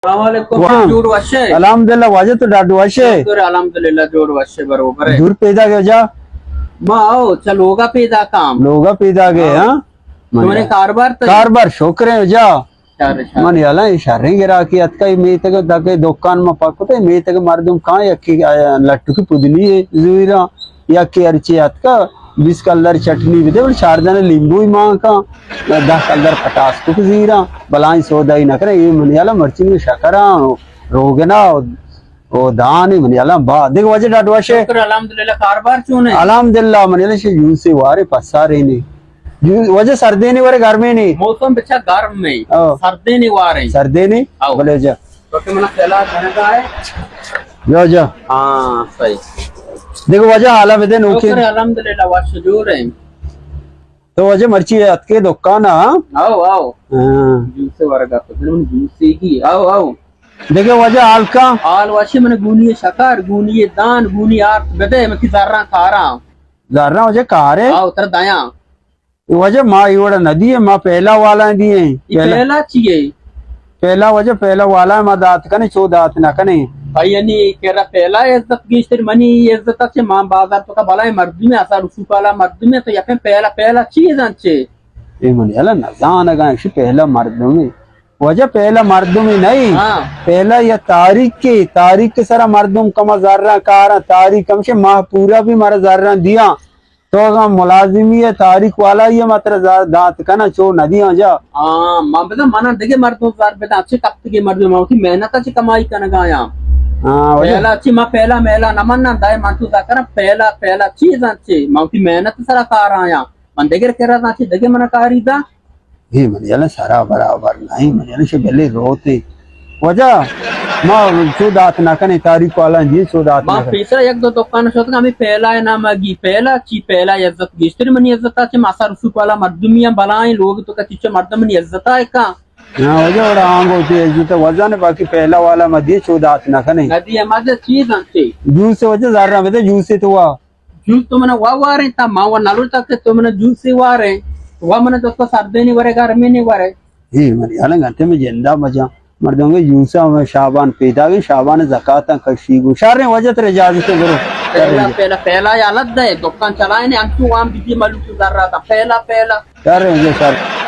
السلام علیکم۔ وعلیکم۔ جوڑ وشے؟ الحمدللہ واجہ، تو ڈاڈو وشے؟ شکر الحمدللہ، جوڑ وشے، بروبرے۔ دور پیدا گئے جا؟ ما او، چا لوگا پیدا کام۔ لوگا پیدا گئے، ہاں۔ ہاں؟ تو نے کاروبار تو؟ کاروبار شکر ہے جا۔ شر، شر۔ من یلا اے شریں گراکی اتکا، اے میتگ دگے دکان ما پکتے، میتگ مردم کاں یکی، آ، لٹکی پدنی زویرا، یکی ارچی اتکا، بیست کلدار چٹنی بدے، بل چاردن لیمبوی مان کاں، دہ کلدار پٹاس کو زیرا، بلائیں سودائی نہ کرے، اے من یلا مرچی شکرا، روگنا، او دانی من یلا با۔ دیکھ واجہ ڈاڈو وشے؟ شکر الحمدللہ، کاروبار چون ہے؟ الحمدللہ من یلا شے یوسے وارے پسارے نے۔ جو وجہ سردے نے ورے گرمے نے؟ موسم بچا گرم ہے۔ او۔ سردے نے وارے۔ سردے نے؟ او۔ بلے جا۔ تو کہ منا پہلا گھنگا ہے؟ جا، جا۔ ہاں، صحیح۔ دیکھو وجہ حالا بدے نوکے۔ شکر الحمدللہ، وش جوڑ ہے۔ تو وجہ مرچی اتکے دکان، ہاں؟ آؤ، آؤ۔ ہاں۔ جوسے ورگا تو دن جوسے کی۔ آؤ، آؤ۔ دیکھو وجہ حال کا؟ حال وشے من گونی شکر، گونی دان، گونی آرت بدے، من کی زراں کاراں۔ زراں وجہ کارے؟ آؤ، تر دایاں۔ واجہ ما اے وڑا نہ دیے، ما پہلا والا دیے۔ اے پہلا، پہلا چی ہے؟ پہلا واجہ، پہلا والا ما دات کنے، چو دات نہ کنے۔ بھائی، یعنی کرا پہلا عزت گیشتر، منی عزت چے؟ ما بازار تو کا بلائیں مردم ہے، اثر رسوک والا مردم ہے، تو یکن پہلا، پہلا چیز انچے؟ اے من یلا نزانگا، شی پہلا مردم ہے۔ واجہ پہلا مردم ہے نہیں۔ ہاں۔ پہلا یا تاریخ کے، تاریخ کے سرا مردم کما زراں کاراں، تاریخ کم سے ماہ پورا بھی مارا زراں دیا۔ تو اگاں ملازمی ہے، تاریخ والا ہی ہے، ما ترا زا-، دات کنا، چو نہ دیاں جا۔ ہاں، ما بدا منا دگے مردم زر بداں، اچھے کپتگے مردم، ما وتی محنت اچھے کمائی کنگا آیاں۔ ہاں، وجہ۔ پہلا اچھے ما پہلا میلا نہ مناں، دائے من تو دا کراں، پہلا، پہلا چیز اچھے، ما وتی محنت سرا کار آیاں۔ من دگر کرا اچھے، دگے منا کاری دا۔ اے من یلا سرا برابر نہ، اے من یلا شے بلے روتے۔ واجہ، ما چو دات نہ کنے، تاریخ والا جی چو دات نہ کنے۔ پیسرا یک دو دکان شوت، ہمیں پہلا ہے نام گی، پہلا چی، پہلا عزت گیشتر منی عزت آ چے، ما سر سوک والا مردمی ہم بلائیں لوگ تو کا چچے مردم منی عزت آ کا۔ ہاں، واجہ وڑا آنگو تے عزت وزن، باقی پہلا والا ما دی چو دات نہ کنے۔ نہ دی، ما دے چیز انتے۔ جوس واجہ زراں بدے، جوس تو وا۔ جوس تو منا وا واریں، تا ما وا نلوٹتا کہ تو منا جوس واریں۔ وا منا تو سردے نی ورے، گرمے نی ورے۔ اے منی الان گھنٹے میں جندا مجا۔ مردم کے جوسا میں شابان پیدا گئے، شابان زکاتاں کشی گو۔ شر واجہ تر اجازت ہے، برو۔ پہلا، پہلا، پہلا یا لد دے، دکان چلائے نے، انتو وام بیجی ملو تو ذرا تا۔ پہلا، پہلا۔ شر واجہ شر۔